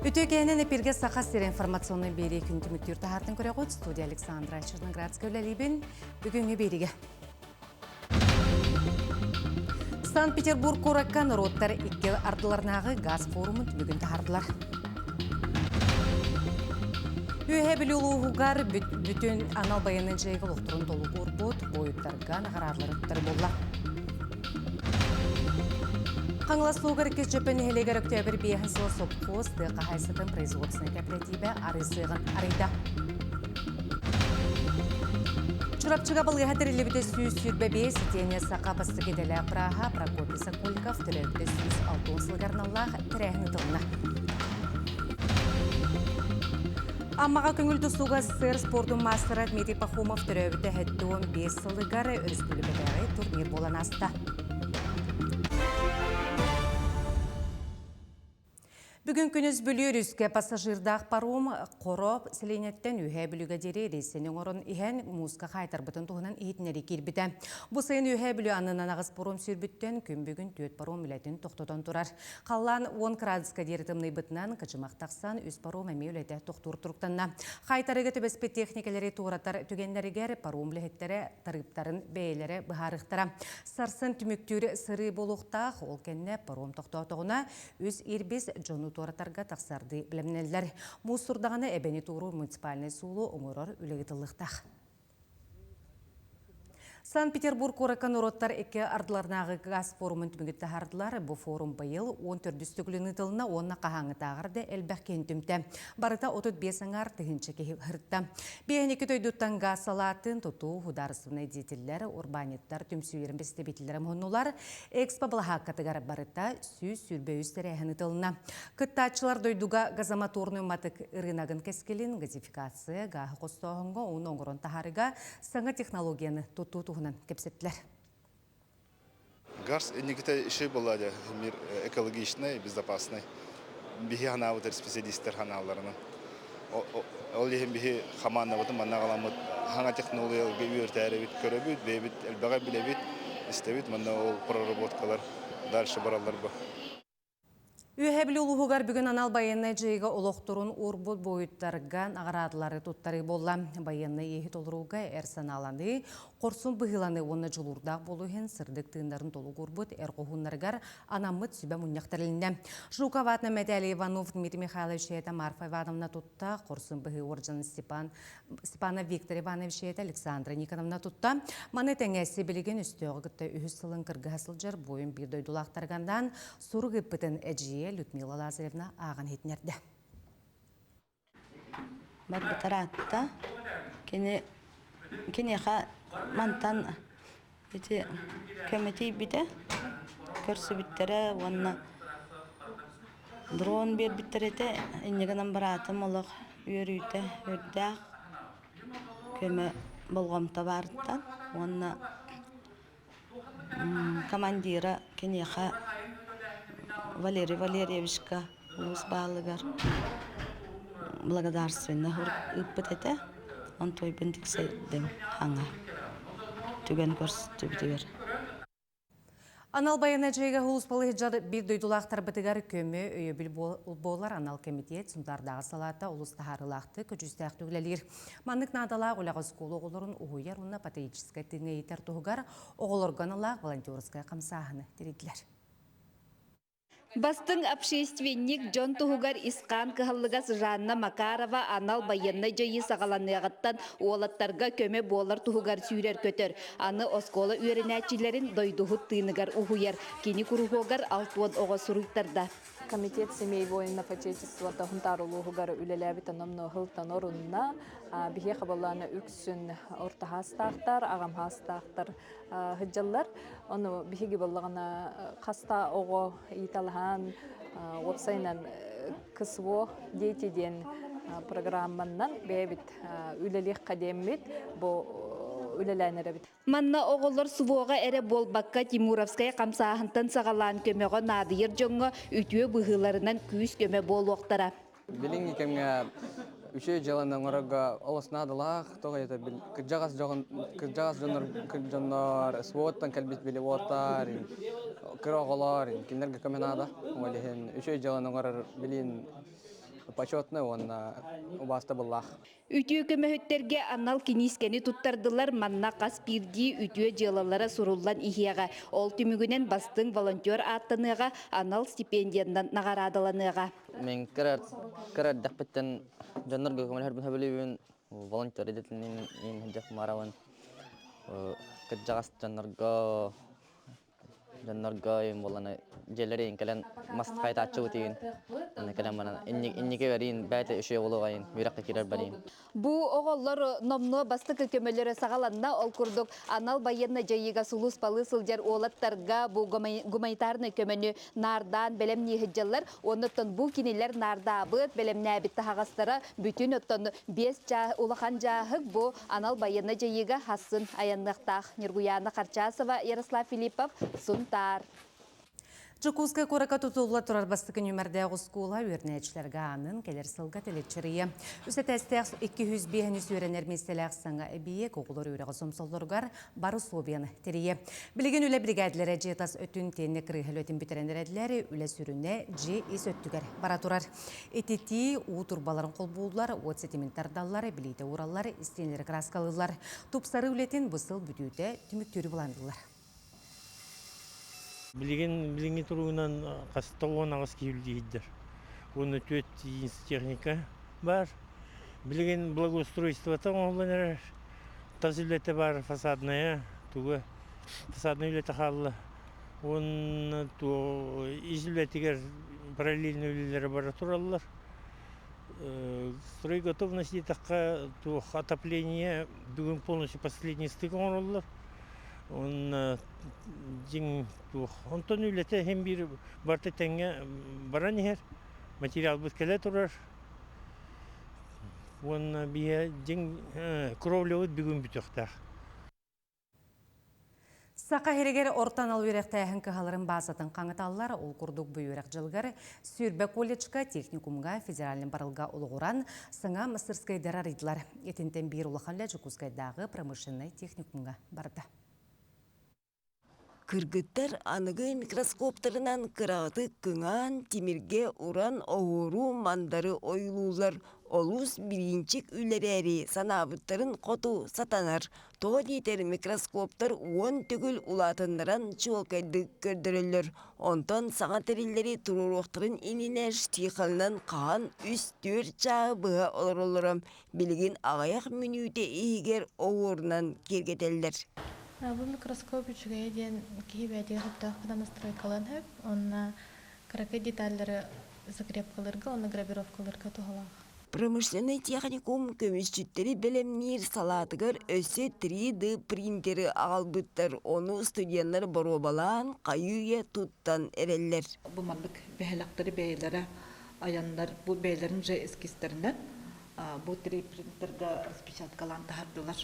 Үтүө кэһинэн эпиргэ Саха сирэ информационнай биэрии күн түмүктүүр таһаартан көрөҕүт. Студия Александра Черноградская үлэлиибин. Бүгүҥҥү биэриигэ. Санкт-Петербург куоракка норуоттар икки ардыларынааҕы газ форумун түмүгүн таһаардылар. Үөһээ Бүлүү улууһугар бүтүн анал байыаннай дьайыыга олохторун толугурбут буойуттарга наҕараадалары туттар буолла. Хаҥалас луугар иккис Дьөппөн нэһилиэгэр өктөөбүр биэһин сыл сопхуос тыа хаһаайыстыбатын производственнай кооперативэ арыы сыаҕын арыйда. Чурапчыга балыыһа тэриллибитэ 125 итиэннэ саха бастакы идэлээх бырааһа Прокопий Сокольников төрөөбүтэ 160 сылыгар аналлаах тэрээһин ыытылынна. Аммаҕа көҥүл тустууга СССР спордун маастара Дмитрий Пахомов төрөөбүтэ 75 сылыгар өрөспүүбүлүкэтээҕи турнир буолан ааста. Бүгүн күнүс Бүлүү өрүскэ пассажирдаах паром Хоро сэлиэнньэттэн Үөһээ Бүлүүгэ диэри рейсэни оҥорон иһэн мууска хаайтарбытын туһунан иһитиннэрии киирбитэ. Бу сайын Үөһээ Бүлүү аннынан аҕыс паром сүүрбүттэн күн бүгүн түөрт паром үлэтин тохтотон турар. Халлаан 10 градуска диэри тымныйбытынан кыдьымах тахсан үс паром эмиэ үлэтэ тохтуур туруктанна. Хаайтарыыга түбэспит техникэлэри туоратар түгэннэригэр паром үлэһиттэрэ тарыыптарын бэйэлэрэ быһаарыахтара. Сарсын түмүктүүр сырыы буолуохтаах, ол кэннэ паром тохтоотоҕуна үс ирбис дьону туоратарга тахсардыы бэлэмнэнэллэр. Муус турдаҕына эбэни туоруур муниципальнай суолу оҥорор үлэ ыытыллыахтаах. Санкт-Петербург куоракка норуоттар икки ардыларынааҕы газ форумун түмүгүн таһаардылар. Бу форум быйыл 14 төгүлүн ыытылынна уонна хаһааҥҥытааҕар да элбэх киһини түмтэ. Барыта 35 аҥаар тыһыынча киһи ыһырта. Биэһин икки дойдуттан газ салаатын тутуу художественнай деятеллэр, урбаанньыттар түмсүүлэрин представителлэрэ муһуннулар. Экспо былаһааккатыгар барыта 123 тэрээһин ыытылынна. Кыттааччылар дойдуга газомоторный уматык ырыынагын кэскилин газификация, гааһы хостооһуҥҥа уонна оҥорон таһаарыыга саҥа технологияны туттуу туһунан кэпсэттилэр. Газ инниките иши была мир экологичный, безопасный. Биһи ханаабытыр специалисттер ханааларынан. Ол иһин биһи хамаандабытын манна аҕаламмыт хаҥа технологияларга үөрэтээрибит, көрөбүт, бэйэбит элбэҕи билэбит, истэбит. Манна ол проработкалар дальше бараллар бу. Үөһээ Бүлүү улууһугар бүгүн анал байыаннай дьайыыга олохторун уурбут буойуттарга наҕараадалары туттарыы буолла. Байыаннай иэһи толорууга эр санааланыы, хорсун быһыыланыы уонна дьулуурдаах буолуу иһин сырдык тыыннарын толук уурбут эр хоһууннарыгар анаммыт сүбэ мунньах тэрилиннэ. Жуков аатынан мэтээли Иванов Дмитрий Михайлович ийэтэ Марфа Ивановна тутта, хорсун быһыы уордьанын Степан Степанов Виктор Иванович ийэтэ Александра Никоновна тутта. Маны тэҥэ сибилигин өстөөҕү кытта үһүс сылын кыргыһа сылдьар буойун биир дойдулаахтарыгандаан сурук ыыппытын эдьиийэ Людмила Лазаревна ааҕан иһитиннэрдэ. Барбытар аатта кини киниэхэ мантан ити көмө тиийбитэ көрсүбүттэрэ уонна дрон биэрбиттэр этэ инньэ гынан быраатым олох үөрүүтэ үрдээх көмө болҕомто баарыттан уонна командира киниэхэ Валерий Валерьевичка улуус баһылыгар благодарственный ыыппыт этэ онтуойбун тиксэрдим хаҥа түгэн көрсүбүтүгэр. Анал байыаннай дьайыыга сулууспалыы сылдьар биир дойдулаахтарбытыгар көмө өйөбүл буолар анал кэмитиэт Сунтаардааҕы салаата олус таһаарыылаахтык, көдьүүстээхтик үлэлиир. Маннык наадалаах үлэҕэ оскуола оҕолорун уһуйар уонна патриотическай тыыҥҥа иитэр туһугар оҕолорго аналлаах волонтерскай хамсааһыны тэрийдилэр. Бастыҥ общественник дьон туһугар исхаан кыһаллыгас Жанна Макарова анал байыаннай дьайыы саҕаланыаҕыттан уолаттарга көмө буолар туһугар сүүрэр-көтөр. Аны оскуола үөрэнээччилэрин дойдуһут тыыныгар уһуйар. Кини куруһуогар 60 оҕо суруйтарда. Комитет семей воинов Отечества Сунтаар улууһугар үлэлээбит онон сылтан орунна. Биһиэхэ буоллаана үксүн орто хаастаахтар, аҕам хаастаахтар сылдьаллар. Ону биһиги буоллаҕына хаста оҕо ииталаһан уопсайынан КСВО дети диэн программаннан бэйэбит үлэлиэххэ диэммит бу үлэлээн эрэбит. Манна оҕолор СВО-ҕа эрэ буолбакка Тимуровскай хамсааһынтан саҕалаан көмөҕө наадыйар дьоҥҥо үтүө быһыыларынан күүс-көмө буолуохтара. Билиҥҥи кэмҥэ үчүгэй дьыаланы оҥорорго олус наадалаах, тоҕо диэтэр кырдьаҕас дьон кырдьаҕас дьоннор дьоннор СВО-ттан кэлбит били уолаттар, кыра оҕолор кинилэргэ көмө наада. Ол иһин үчүгэй дьыаланы оҥорор билин. почетный уонна убаастабыллаах. Үтүө көмөһүттэргэ анал киниискэни туттардылар, манна хас биирдии үтүө дьыалалара суруллан иһиэҕэ. Ол түмүгүнэн бастыҥ волонтер ааттаныаҕа, анал стипендиянан наҕараадаланыаҕа. Мин кыра кыра эрдэхпиттэн дьоннорго көмөлөһөрбүн сөбүлүүбүн, волонтер идэтинэн иин сылдьах кырдьаҕас дьоннорго дьоннорго буоллана дьиэлэрин кэлэн мас хайтааччыбыт игин аны кэлэн баран инники бэриин бэйэтэ үчүгэй буолуоҕайын үөрэххэ киирэр бариин. Бу оҕолор номнуо бастакы көмөлөрө саҕаланна. Ол курдук анал байыаннай дьайыыга сулууспалыы сылдьар уолаттарга бу гуманитарнай көмөнү наардаан бэлэмнии сылдьаллар. Оннуттан бу кинилэр наардаабыт, бэлэмнээбит таһаҕастара бүтүн оттон биэс улахан дьааһык бу анал байыаннай дьайыыга хассын айанныахтаах. Ньургуйаана Харчасова, Ярослав Филиппов, Сунтаар. Дьокуускай куоракка тутулла турар бастакы нүмердээх оскуола үөрэнээччилэргэ аанын кэлэр сылга тэлэччирийэ. Үс этээстээх 205 үөрэнэр миэстэлээх саҥа эбийиэк оҕолор үөрэҕи сомсоллоругар бары условияны тэрийэ. Билигин үлэ биригээдэлэрэ дьиэ тас өттүн тиэннэ кырыыһа үлэтин бүтэрэн эрэллэр, үлэ сүрүнэ дьиэ ис өттүгэр бара турар. Ититии, уу турбаларын холбууллар, уот ситимин тардаллар, билиитэ уураллар, истиэнэлэри кырааскалыыллар. Тупсарыы үлэтин бу сыл бүтүүтэ түмүктүүрү былаанныыллар. Билигин билиҥҥи туругунан хаста 18 киһи үлэлиирдэр. Уонна түөрт техника баар. Билигин благоустройствота оҥоһуллан эрэр. Тас үлэтэ баар фасадная, туга фасаднай үлэтэ хаалла. Уонна ис үлэтигэр параллельно үлэлэрэ бара тураллар. Строй готовность диэтэххэ, туох отопление бүгүн полностью последний стык оҥороллор. Уонна дьиҥ туох онтон үлэтэ иһин биир барыта тэҥҥэ баран иһэр. Материалбыт кэлэ турар. Уонна биһиэ дьиҥ кровлябыт бүгүн бүтүөхтээх. Саха сиригэр орто анал үөрэхтээһин кыһаларын баазатын хаҥаталлар. Ол курдук бу үөрэх дьылыгар Сүүрбэ колледжка, техникумга, федеральнай барылга олоҕуран саҥа мастерскайдары арыйдылар. Итинтэн биир улахан үлэ Дьокуускайдааҕы промышленнай техникумҥа барда. Кыргыттар аныгы микроскоптарынан кыраҕытык кыҥаан, тимиргэ уран оһуору мандары ойуулууллар. Олус бириинчик үлэрээри санаабыттарын хоту сатанар. Тоҕо диэтэр микроскоптар 10 төгүл улаатыннаран чуолкайдык көрдөрөллөр. Онтон саҥа тэриллэри туруоруохтарын иннинэ штихалынан хаһан үс-түөрт чааһы быһа олороллоро билигин аҕыйах мүнүүтэ иһигэр оһуорунан киэргэтэллэр. Бу микроскоп үчүгэйэ диэн киһи бэйэтигэр сөптөөх гына настройкалыан сөп уонна кыракый деталлары закрепкалыырга уонна гравировкалыырга туһалаах. Промышленнай техникум көмүсчүттэри бэлэмниир салаатыгар өссө 3D принтеры аҕалбыттар, ону студеннар боруобалаан хайыы-үйэ туттан эрэллэр. Бу маннык бэһэлэхтэри бэйэлэрэ айаннар, бу бэйэлэрин же эскизтэринэн бу 3D принтерга распечаткалаан таһардылар.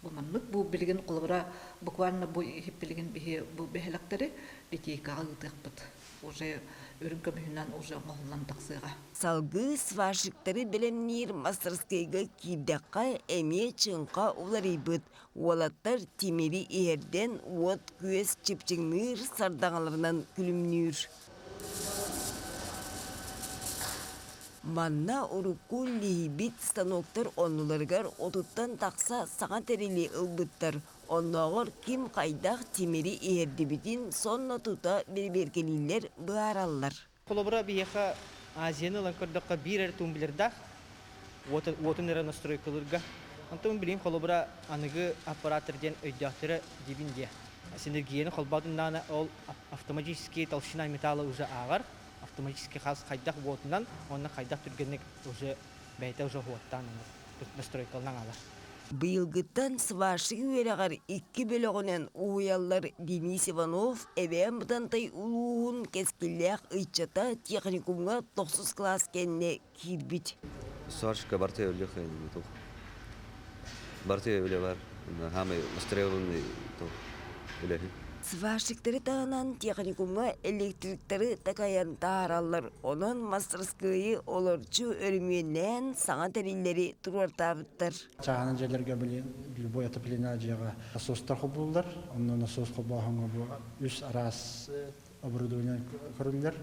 Бу маннык бу билигин холобура буквально бу иһип билигин биһи бу бэһэлэхтэри литейкаҕа ыытыахпыт. Уже үрүҥ көмүһүнэн уже оҥоһуллан тахсыаҕа. Салгыы сварщиктары бэлэмниир мастерскайга киирдэххэ эмиэ чыҥха уларыйбыт. Уолаттар тимири иһэрдэн уот-күөс чыпчыҥныыр сардаҥаларынан күлүмнүүр. Манна урукку лиһийбит станоктар оннуларыгар отуттан тахса саҥа тэрили ылбыттар. Оннооҕор ким хайдах тимири иһэрдибитин сонно тута бэрэбиэркэлииллэр, быһаараллар. Холобура, биһиэхэ Азияны ылан көрдөххө, биир эрэ тумблердаах уотун эрэ настройкалыырга. Онтон билигин холобура аныгы аппараттар диэн өйдөөхтөрө диибин диэ. Синергияны холбоотуннаҕына ол автоматически толщина металла уже ааҕар, автоматически хас хайдах уотунан уонна хайдах түргэнник уже бэйэтэ уже уоттаан настройкаланан аалар. Быйылгыттан сварщик үөрэҕэр икки бөлөҕүнэн уһуйаллар Денис Иванов Эбээн Бытантай улууһун кэскиллээх ыччата техникумҥа тохсус кылаас кэннэ киирбит. Сварщикка барыта өлүөх Барыта үлэ бар. Хаамай востребованный үлэһит. Сварщиктары таһынан техникумҥа электриктары такайан таһаараллар. Онон мастарыскыайы олорчу өрөмүөннээн саҥа тэриллэри туруортаабыттар. Чааһынай дьиэлэргэ билин любой отопление дьиэҕэ насостар холбууллар. Онно насос холбооһуҥҥа бу үс араас оборудование көрүллэр.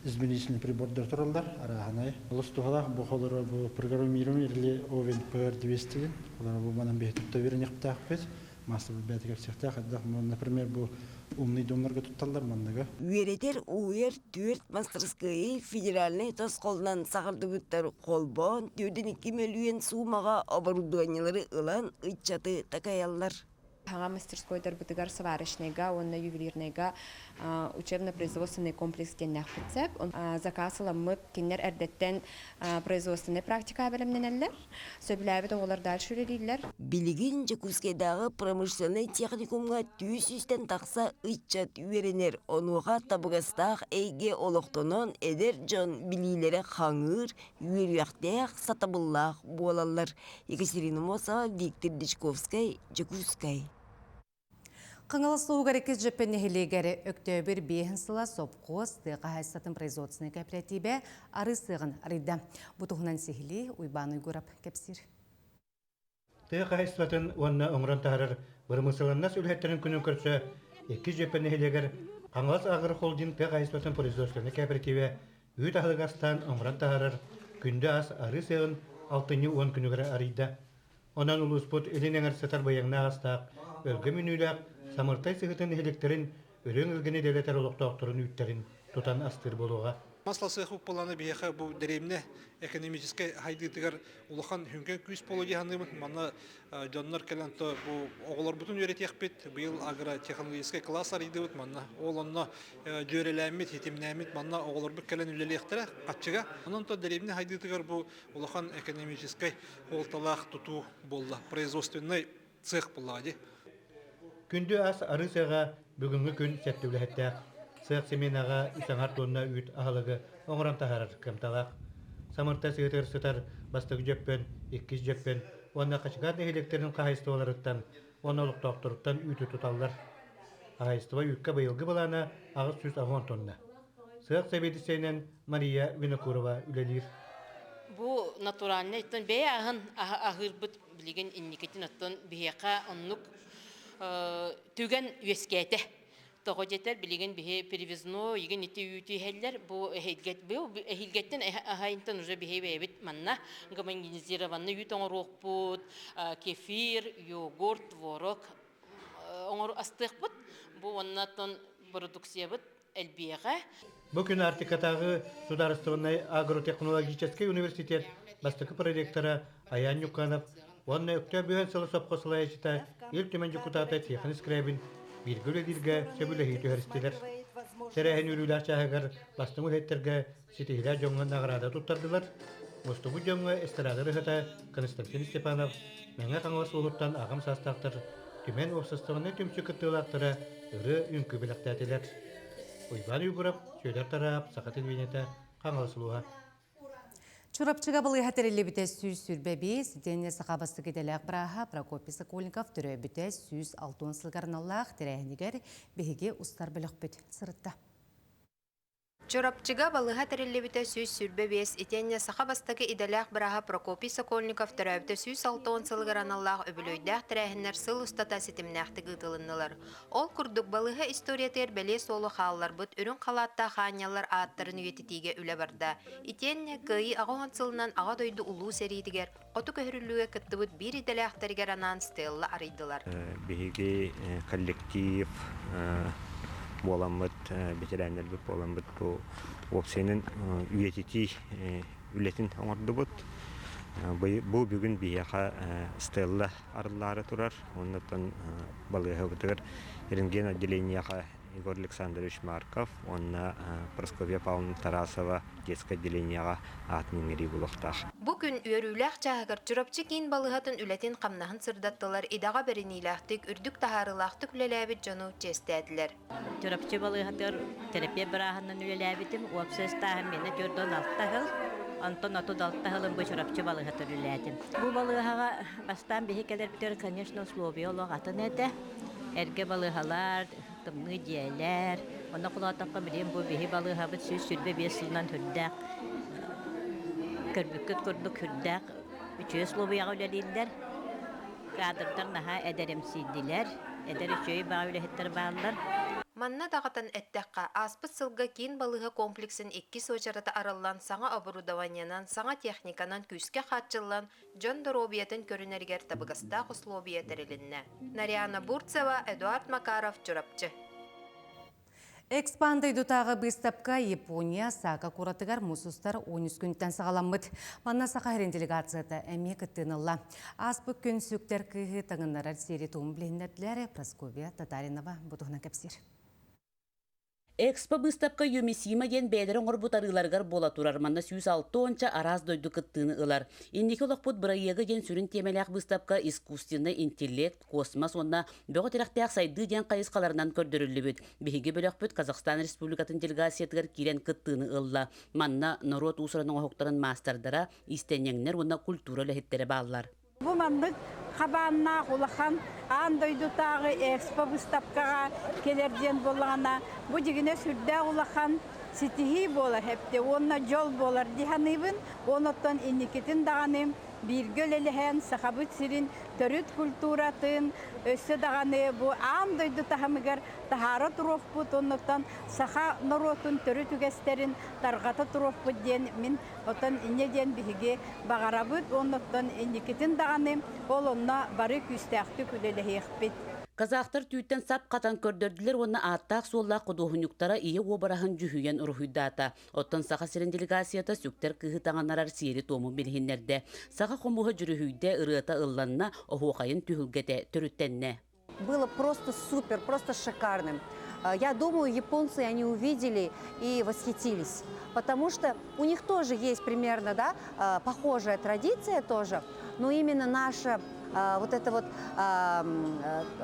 измерительный прибордар тураллар арааһынай. Олус туһалаах бу холоро бу программируем или Овен PR200 деген. Олор бу манан биһи тутта үөрэниэхтээхпит. Маастарбыт бэйэтэ кэпсиэхтээх. Хайдах например бу умный домнорго тутталлар манныгы. Үөрэтэр уһуйар түөрт мастарыскыайы федеральнай тосхолунан саҕардыбыттар холбоон 4,2 мөлүйүөн суумаҕа оборудованиелары ылан ыччаты такайаллар. Хаҥа мастерскойдарбытыгар сварочнайга уонна ювелирнайга учебно-производственный комплекс диэннээхпит сөп. Заказ ыламмыт кинилэр эрдэттэн производственнай практика бэлэмнэнэллэр. Сөбүлээбит оҕолор дальше үлэлииллэр. Билигин Дьокуускайдааҕы промышленнай техникумҥа түс үстэн тахса ыччат үөрэнэр. Онуоха табыгастаах эйгэ олохтонон эдэр дьон билиилэрэ хаҥыыр, үөрүйэхтээх, сатабыллаах буолаллар. Екатерина Мосова, Виктор Дичковскай, Дьокуускай. Хаҥалас улууһугар иккис Дьөппөн нэһилиэгэр Өктөөбүр биэһин сыла сопхуос тыа хаһаайыстыбатын производственнай кооперативэ арыы сыаҕын арыйда. Бу туһунан сиһилии Уйбаан Уйгурап кэпсиир. Тыа хаһаайыстыбатын уонна оҥорон таһаарар бырамыысыланнас үлэһиттэрин күнүн көрсө иккис Дьөппөн нэһилиэгэр Хаҥалас агрохолдинг тыа хаһаайыстыбатын производственнай кооперативэ үүт аһылыгы астаан оҥорон таһаарар күндү ас арыы сыаҕын алтынньы уон күнүгэр арыйда. Онон улууспут илин эҥэр сытар быйаҥнаах астаах, өлгөм үүнүүлээх Самыртай сыһыытын нэһилиэктэрин үрүҥ илгэни дэлэтэр олохтоохторун үүттэрин тутан астыыр буолуоҕа. Масло сыах буоллаҕына биһиэхэ бу дэриэбинэ экономическай сайдыытыгар улахан хүҥкэн күүс буолуо дии саныыбын. Манна дьоннор кэлэн то бу оҕолорбутун үөрэтиэхпит. Быйыл агротехнологическай класс арыйдыбыт манна. Ол онно дьүөрэлээммит, хитимнээммит манна оҕолорбут кэлэн үлэлиэхтэрэ хаччыга. Онон то дэриэбинэ сайдыытыгар бу улахан экономическай суолталаах тутуу буолла. Производственный цех буоллаҕа дии. Күндү ас арыы сыаҕа бүгүҥҥү күн сэттэ үлэһиттээх. Сыах семенаҕа үс аҥар туонна үүт аһылыгы оҥорон таһаарар кыамталаах. Самырта сыһыытыгар сытар бастакы Дьөппөн, иккис Дьөппөн уонна Хачыкаат нэһилиэктэрин хаһаайыстыбаларыттан уонна олохтоохторуттан үүтү туталлар. Хаһаайыстыба үүккэ быйылгы былаана 880 тонна. Сыах сэбиэдиссэйинэн Мария Винокурова үлэлиир. Бу натуральнай оттон бэйэ аһын аһыырбыт билигин инникитин оттон биһиэхэ оннук түгэн үөскээтэ. Тоҕо диэтэр билигин биһи перевязной игин ити үүтү иһэллэр бу эһилгэттэн аһайынтан уже биһи бэйэбит манна гомогенизированный үүт оҥоруохпут кефир, йогурт, творог оҥору астыахпыт. Бу уонна продукциябыт элбиэҕэ. Бу күн Арктикатааҕы судаарыстыбаннай агротехнологическай университет бастакы проректора Аян Ньуканов уонна Өктөөп үһүн сылы сопхуос салайааччыта Ил Түмэн дьокутаата Тихон Скрябин бииргэ үлэлииргэ сөбүлэһии түһэристилэр. Тэрээһин үөрүүлээх чааһыгар бастыҥ үлэһиттэргэ ситиһиилээх дьоҥҥо наҕараада туттардылар. Мустубут дьоҥҥо эстрада ырыаһыта Константин Степанов, Мэҥэ Хаҥалас улууһуттан аҕам саастаахтар Түмэн уопсастыбаннай түмсүү кыттыылаахтара ырыа үҥкүү бэлэхтээтилэр. Уйбаан Уйгуров, Сүөдэр Тараап, Саха телевидениетэ, Хаҥалас улууһа. Чурапчыга балыыһа тэриллибитэ 125, итиэннэ саха бастакы идэлээх бырааһа Прокопий Сокольников төрөөбүтэ 160 сылыгар аналлаах тэрээһинигэр биһиги устар бөлөхпүт сырытта. Чурапчыга балыыһа тэриллибитэ 125 итиэннэ саха бастакы идэлээх бырааһа Прокопий Сокольников төрөөбүтэ 160 сылыгар аналлаах үбүлүөйдээх тэрээһиннэр сыл устата ситимнээхтик ыытылыннылар. Ол курдук, балыыһа историятыгар бэлиэ суолу хаалларбыт үрүҥ халааттаах аанньаллар ааттарын үйэтитиигэ үлэ барда. Итиэннэ Кыайыы 80 сылынан Аҕа дойду Улуу сэриитигэр Хоту көһөрүллүүгэ кыттыбыт биир идэлээхтэригэр анаан стелла арыйдылар. Биһиги коллектив буоламмыт, бэтэрээннэрбит буоламмыт бу уопсайынан үйэтитии үлэтин оҥордубут. Бу бүгүн биһиэхэ стелла арыллаары турар. Оннуттан балыыһабытыгар рентген отделениеҕа Егор Александрович Марков уонна Прасковья Павловна Тарасова детскай отделениеҕа аатын иҥэрии буолуохтаах. Бу күн үөрүүлээх чааһыгар Чурапчы киин балыыһатын үлэтин-хамнаһын сырдаттылар, идэҕэ бэриниилээхтик, үрдүк таһаарыылаахтык үлэлээбит дьону чиэстээтилэр. Чурапчы балыыһатыгар терапия бырааһынан үлэлээбитим. Уопсай ыстааһым миэнэ 46 сыл, онтон 36 сылым бу Чурапчы балыыһатыгар үлэлээтим. Бу балыыһаҕа бастаан биһи кэлэрбитигэр, конечно, условия олох атын этэ. Эргэ балыыһалар, тымныы дьиэлэр. Онно холоотоххо билигин бу биһи балыыһабыт 125 сылынан сүрдээх көрбүккүт курдук сүрдээх үчүгэй условияҕа үлэлииллэр. Кадрдар наһаа эдэрэмсийдилэр. Эдэр үчүгэй баҕа үлэһиттэр бааллар. Манна даҕатан эттэххэ, ааспыт сылга киин балыыһа комплексын иккис уочарата арыллан, саҥа оборудованиенан, саҥа техниканан күүскэ хааччыллан, дьон доруобуйатын көрүнэригэр табыгастаах условия тэрилиннэ. Нарьяна Бурцева, Эдуард Макаров, Чурапчы. Экспан дойдутааҕы быыстапка Япония Сака куоратыгар муус устар 13 күнтэн саҕаламмыт. Манна Саха сирин делегацията эмиэ кыттыыны ылла. Ааспыт күн сүктэр кыыһы таҥыннарар сиэри-туому билиһиннэрдилэр Прасковья Татаринова бу туһунан кэпсиир. Экспо быыстапка Юмисима диэн бэйэлэрэ оҥорбут арыыларыгар буола турар. Манна 106 араас дойду кыттыыны ылар. Инники олохпут бырайыага диэн сүрүн тиэмэлээх быыстапка искусственнай интеллект, космос уонна бөҕө тирэхтээх сайдыы диэн хайысхаларынан көрдөрүллүбүт. Биһиги бөлөхпүт Казахстан Республикатын делегациятыгар киирэн кыттыыны ылла. Манна норуот уус-уран оҥоһуктарын маастардара, иистэнньэҥнэр уонна культура үлэһиттэрэ бааллар. Бу маннык хабааннаах улахан аан дойдутааҕы экспо быыстапкаҕа кэлэр диэн буоллаҕына, бу дьигинэ сүрдээх улахан ситиһии буолар эбитэ уонна дьол буолар дии саныыбын. Онуттан инникитин даҕаны бииргэ үлэлэһэн Сахабыт сирин төрүт культуратын өссө даҕаны бу аан дойду таһымыгар таһаара туруохпут, оннуттан саха норуотун төрүт үгэстэрин тарҕата туруохпут диэн мин оттон инньэ диэн биһиги баҕарабыт уонна инникитин даҕаны ол онно бары күүстээхтик үлэлэһиэхпит. Казахтар түүттэн сап хатан көрдөрдүлэр уонна ааттаах-суоллаах худуоһунньуктара ийэ уобараһын дьүһүйэн уруһуйдаата. Оттон Саха сирин делегацията сүктэр кыыһы таҥанарар сиэри-туому билиһиннэрдэ. Саха хомуһа дьүрүһүйдэ, ырыата ылланна, оһуохайын түһүлгэтэ төрүттэннэ. Было просто супер, просто шикарным. Я думаю, японцы они увидели и восхитились, потому что у них тоже есть примерно, да, похожая традиция тоже, но именно наша вот это вот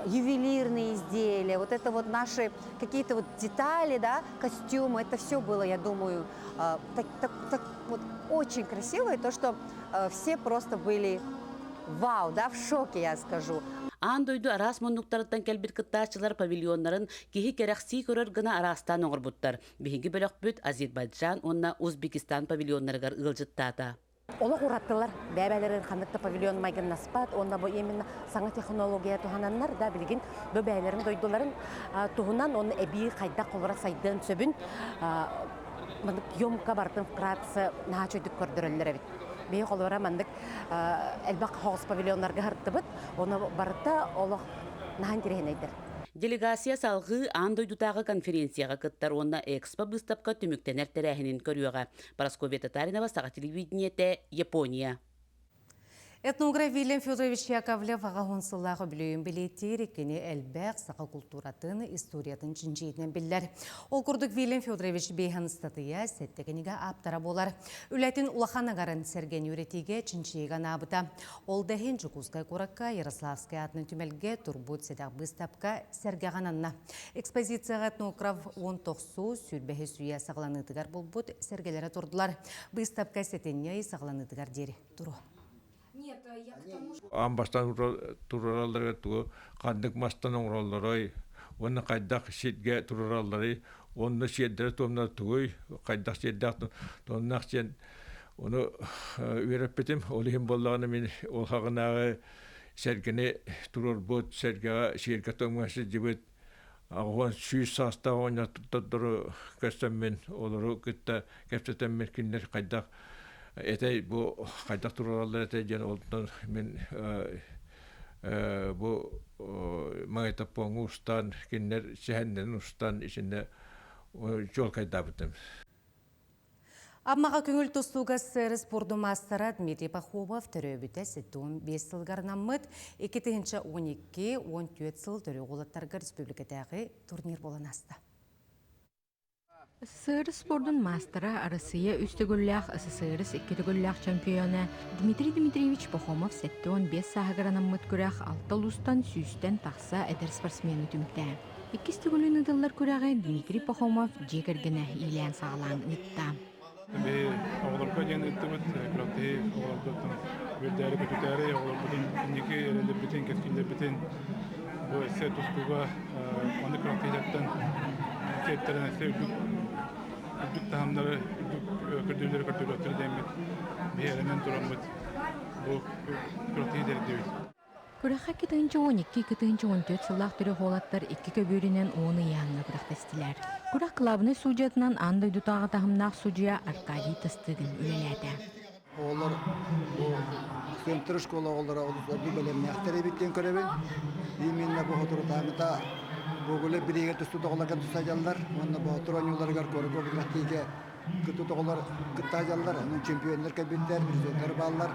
ювелирные изделия, вот это вот наши какие-то вот детали, да, костюмы, это все было, я думаю, так, так, так вот очень красиво, и то, что все просто были вау, да, в шоке, я скажу. Аан дойду араас муннуктарыттан кэлбит кыттааччылар павильоннарын киһи кэрэхсии көрөр гына араастаан оҥорбуттар. Биһиги бөлөхпүт Азербайджан уонна Узбекистан павильоннарыгар ыалдьыттаата. Олох ураттылар. Бэйэлэрин ханнык да павильон майгыннаспат уонна бу именно саҥа технология туһананнар да билигин бу бэйэлэрин дойдуларын туһунан уонна эбии хайдах холоро сайдыан сөбүн маннык съемка бартын вкратце наһаа үчүгдүк көрдөрөллөр эбит. Биһи холоро маннык элбэх хоҕус павильоннарга сырыттыбыт. Ону барыта олох наһаа интэриэһинэйдэр. Делегация салгыы аан дойдутааҕы конференцияҕа кыттар уонна Экспо быыстапка түмүктэнэр тэрээһинин көрүөҕэ. Парасковья Татаринова, Саха телевидениетэ, Япония. Этнограф Вильям Федорович Яковлев аҕа сыллаах үбүлүөйүн бэлиэтиир кини элбэх саха култууратын, историятын чинчийиитинэн биллэр. Ол курдук Вильям Федорович бэйһэн ыстатыйа сэттэ кинигэ ааптара буолар. Үлэтин улахан аҥарын сэргэни үөрэтиигэ чинчийиигэ анаабыта. Ол да иһин Дьокуускай куоракка Ярославскай аатынан түмэлгэ турбут сэдэх быыстапка сэргэҕэ ананна. Экспозицияҕа этнограф 19 сүүрбэһис үйэ саҕаланыытыгар булбут сэргэлэрэ турдулар. Быыстапка сэтинньи ый саҕаланыытыгар диэри туруо. Аан бастаан тураралларыгар тугу ханнык мастан оҥороллорой уонна хайдах сиргэ тураралларый уонна сиэрдэрэ-туомнара тугуй хайдах сиэрдээх туомнаах диэн ону үөрэппитим ол иһин буоллаҕына мин ол хаҕынааҕы сэргэни туруорбут сэргэҕэ сиэргэ-туомҥа сылдьыбыт 800 саастаах оҕонньоттору көрсөммүн олору кытта кэпсэтэммин кинилэр хайдах этэй бу хайдах туруораллар этэй диэн онтон мин бу магнитофоҥҥа устан кинилэр сэһэннэрин устан итиннэ чуолкайдаабытым. Аммаҕа көҥүл тустууга СССР спордун маастара Дмитрий Пахомов төрөөбүтэ 75 сылыгар анаммыт 2012-14 сыл төрүөх уолаттарга республикатааҕы турнир буолан ааста. СССР спордун маастара Арассыыйа үс төгүллээх СССР икки төгүллээх чемпиона Дмитрий Дмитриевич Пахомов 75 сааһыгар анаммыт күрэх алта улуустан сүүстэн тахса эдэр спортсмены түмтэ. Иккис төгүлүн ыытыллар күрэҕи Дмитрий Пахомов дьиэ кэргэнэ иилээн-саҕалаан ыытта. Биһи оҕолорго диэн ыыттыбыт, күрэхтэһии оҕолорго үөрдээри көтүтээри оҕолорбутун инники эрэллэрбитин, кэскиллэрбитин бу өссө тустууга маннык күрэхтэһиилэртэн сиэттэрэн өссө үрдүк үрдүк таһымнары, үрдүк көрдөрүүлэри көрдөрүөхтэрэ диэммит биһи эрэнэн тураммыт бу күрэхтэһии тэрийдибит. Күрэххэ 2012-2014 сыллаах төрөх уолаттар икки көбүөрүнэн 10 ыйааһыҥҥа күрэхтэстилэр. Күрэх кылаабынай судьуйатынан аан дойдутааҕы таһымнаах судьуйа Аркадий Тастыгин үлэлээтэ. Оҕолор бу центр школа оҕолоро олус ордук бэлэмнээхтэр эбит диэн көрөбүн. Именно бу соторутааҥыта Гоголев бирииһигэр тустубут оҕолорго тустадьаллар уонна Боотур оонньууларыгар куоракка күрэхтиигэ кыттыбыт оҕолор кыттаадьаллар. Онон чемпионнар кэлбиттэр, призердар бааллар.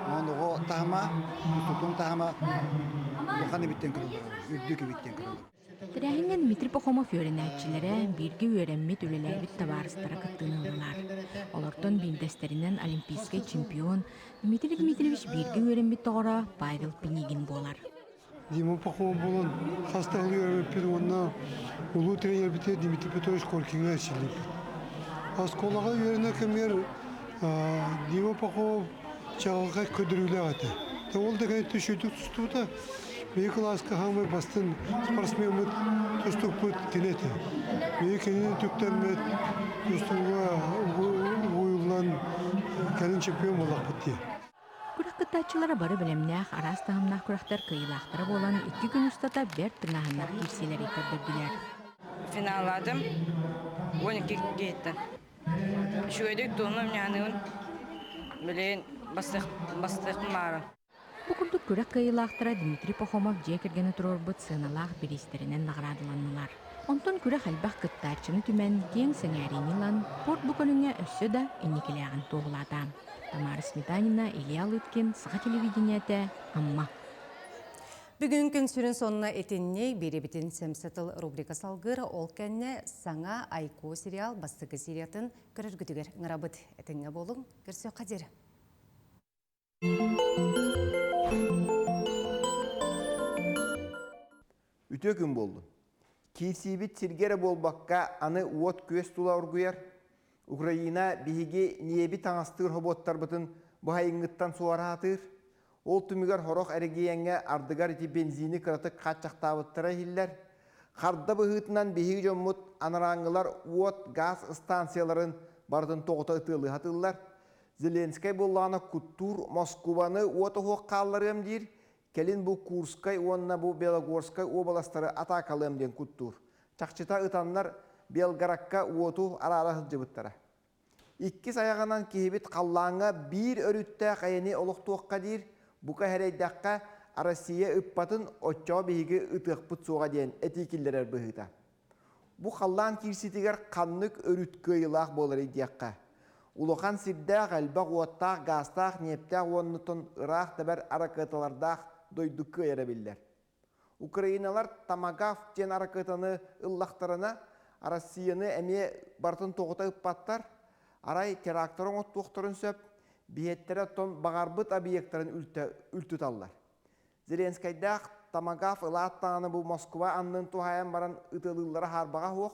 Онон оҕо таһыма, тустуутун таһыма улахан эбит диэн көрөллөр, үрдүк эбит диэн көрөллөр. Тэрээһиҥҥэ Дмитрий Пахомов үөрэнээччилэрэ, бииргэ үөрэммит, үлэлээбит табаарыстара кыттыыны ыллылар. Олортон биирдэстэринэн олимпийскай чемпион Дмитрий Дмитриевич бииргэ үөрэммит доҕоро Павел Пинигин буолар. Дима Пахомов буолан хас да сыл үөрэммиппит уонна улуу тренербитигэр Дмитрий Петрович Коркиҥҥа эрчиллибиппит. Оскуолаҕа үөрэнэр кэмигэр Дима Пахомов чаҕылхай көрдөрүүлээх этэ. Ол да кэнниттэн үчүгэйдик тустубута. Биһи кылааска хаамай бастын спортсмеммыт, тустукпут кини этэ. Биһи кинини түктэммит, тустууга угуйуллан кэлин чемпион буоллахпыт дии. Күрэх кыттааччылара бары бэлэмнээх, араас таһымнаах күрэхтэр кыайыылаахтара буолан, икки күн устата бэрт тыҥааһыннаах киирсиилэри көрдөрдүлэр. Финаллаатым 12 киһиттэн. Үчүгэйдик туһунум ньаныыбын билигин бастыахпын баҕарабын. Бу курдук күрэх кыайыылаахтара Дмитрий Пахомов дьиэ кэргэнэ туруорбут сыаналаах бириистэринэн наҕараадаланнылар. Онтон күрэх элбэх кыттааччыны түмэн, киэҥ сэҥээриини ылан, спорт бу көрүҥэ өссө да инникилээҕин туоһулаата. Тамара Сметанина, Илья Лыткин, Саха телевидениетэ, Амма. Бүгүн күн сүрүн сонуна итинник биэрибитин сэмсэ тыл рубрика салгыыр, ол кэннэ саҥа Айко сериал бастакы сериятын көрөргүтүгэр ыҥырабыт. Этэҥҥэ буолуҥ, көрсүөххэ диэри. Үтүө күн буоллун. Киирсиибит сиргэ эрэ буолбакка, аны уот-күөс тула оргуйар. Украина биһиги ньиэби таҥастыыр хобуоттарбытын быһайыҥҥыттан суораатыыр. Ол түмүгэр сорох эрэгийиэҥҥэ ардыгар ити бензини кыратык хааччахтаабыттара иһиллэр. Харда быһыытынан биһиги дьоммут анарааҥҥылар уот, гаас станцияларын барытын тоҕута ытыалыы сатыыллар. Зеленскэй буоллаҕына куттуур Москубаны уот оһуох хаалларыам диир, кэлин бу Курскай уонна бу Белогорскай уобаластары атаакалыам диэн куттуур. Чахчыта ытаннар Белгородка уоту араара сылдьыбыттара. Иккис айаҕынан киһибит халлааҥҥа биир өрүттээх эйэни олохтуохха диир, бука эрэйдэххэ Россия ыппатын оччоҕо биһиги ытыахпыт суоҕа диэн этии киллэрэр быһыыта. Бу халлаан киирситигэр ханнык өрүт кыайыылаах буоларый диэххэ, улахан сирдээх, элбэх уоттаах, гаастаах, ньиэптээх уоннутун ыраах тэбэр аракыаталардаах дойду кыайара биллэр. Украиналар Томагавк диэн аракыатаны ыллахтарына, Россияны эмиэ барытын тоҕута ыппаттар, арай терактор оҥоттуохтарын сөп, биһиэттэрэ оттон баҕарбыт объектарын үлтүталлар. Зеленскэйдээх Томагавк ылаат даҕаны бу Москва аннын туһаайан баран ытыалыыллара хаарбаҕа суох,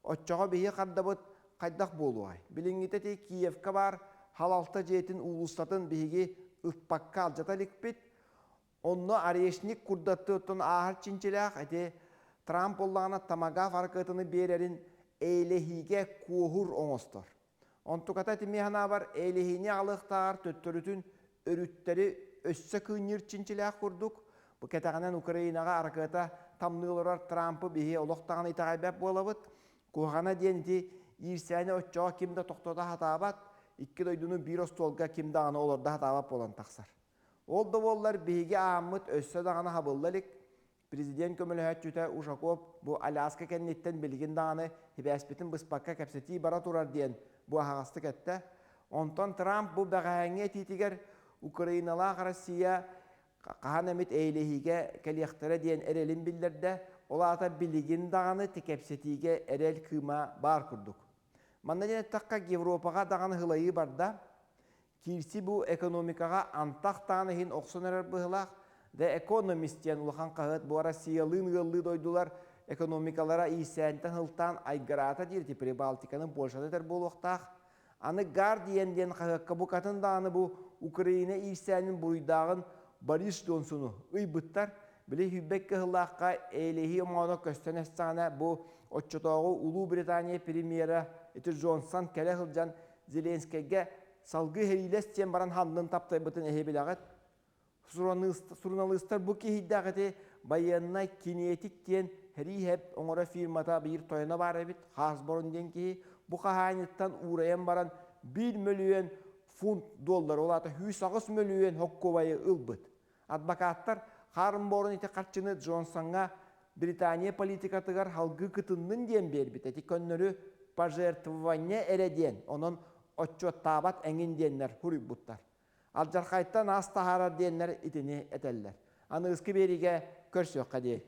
оччоҕо биһи хардабыт хайдах буолуоҕай? Билиҥҥитэ ити Киевка баар халалта дьиэтин уулуссатын биһиги ыппакка алдьата иликпит, Онно орешник курдаттыы оттон ааһар чинчилээх ити Трамп буоллаҕына томагавк аракыатаны биэрэрин эйэлэһиигэ куоһур оҥостор. Онтуката итимиэ санаабар эйэлэһиини аҕалыахтааҕар төттөрүтүн өрүттэри өссө кыынньыыр чинчилээх курдук. Бу кэтэҕинэн Украинаҕа аракыата тамныы олорор Трампы биһи олох даҕаны итэҕэйбэт буолабыт. Куһаҕана диэн ити иирсээни оччоҕо ким да тохтото сатаабат, икки дойдуну биир остуолга ким даҕаны олордо сатаабат буолан тахсар. Ол да буоллар биһиги ааммыт өссө даҕаны хабылла илик. Президент көмөлөһөөччүтэ Ушаков бу Аляска кэнниттэн билигин даҕаны сибээспитин быспакка кэпсэтии бара турар диэн бу аһаҕастык эттэ. Онтон Трамп бу бэҕэһээҥҥи этиитигэр Украиналаах Россия хаһан эмит эйэлэһиигэ кэлиэхтэрэ диэн эрэлин биллэрдэ. Ол аата билигин даҕаны кэпсэтиигэ эрэл кыыма баар курдук. Манна диэн эттэххэ, Европаҕа даҕаны һылайыы барда. Киирси бу экономикаҕа антах таан иһин охсон эрэр быһыылаах. The Economist диэн улахан хаһыат бу Россиялыын ыаллыы дойдулар экономикалара иирсээнтэн сылтаан айгыраата диир ити Прибалтиканы Польшаны этэр буолуохтаах. Аны Guardian диэн хаһыакка букатын даҕаны бу Украина иирсээнин буруйдааҕын Борис Джонсону ыйбыттар. Били сүүрбэт кыһыллаахха эйэлэһии омооно көстөн эстэҕинэ бу оччотооҕу Улуу Британия премьера ити Джонсон кэлэ сылдьан Зеленскэйгэ салгыы сэриилэс диэн баран ханнын таптайбытын эһи билэҕит. Суруналыыстар бу киһийдэх ити байыаннай кинетик диэн Рихэп оҥоро фирмата биир тойоно баар эбит, Хаасборун диэн киһи бу хаһаайыныттан уурайан баран 1 мөлүйүөн фунт доллар, ол аата 108 мөлүйүөн хоккуобайы ылбыт. Адвокаттар Харнборун ити харчыны Джонсоҥҥа Британия политикатыгар халгыы кытыннын диэн биэрбит. Ити көннөрү пожертвование эрэ диэн, онон отчуоттаабат эҥин диэннэр суруйбуттар. Алдьархайтан аас таһаарар диэннэр итини этэллэр. Аныгыскы биэриигэ көрсүөххэ диэй.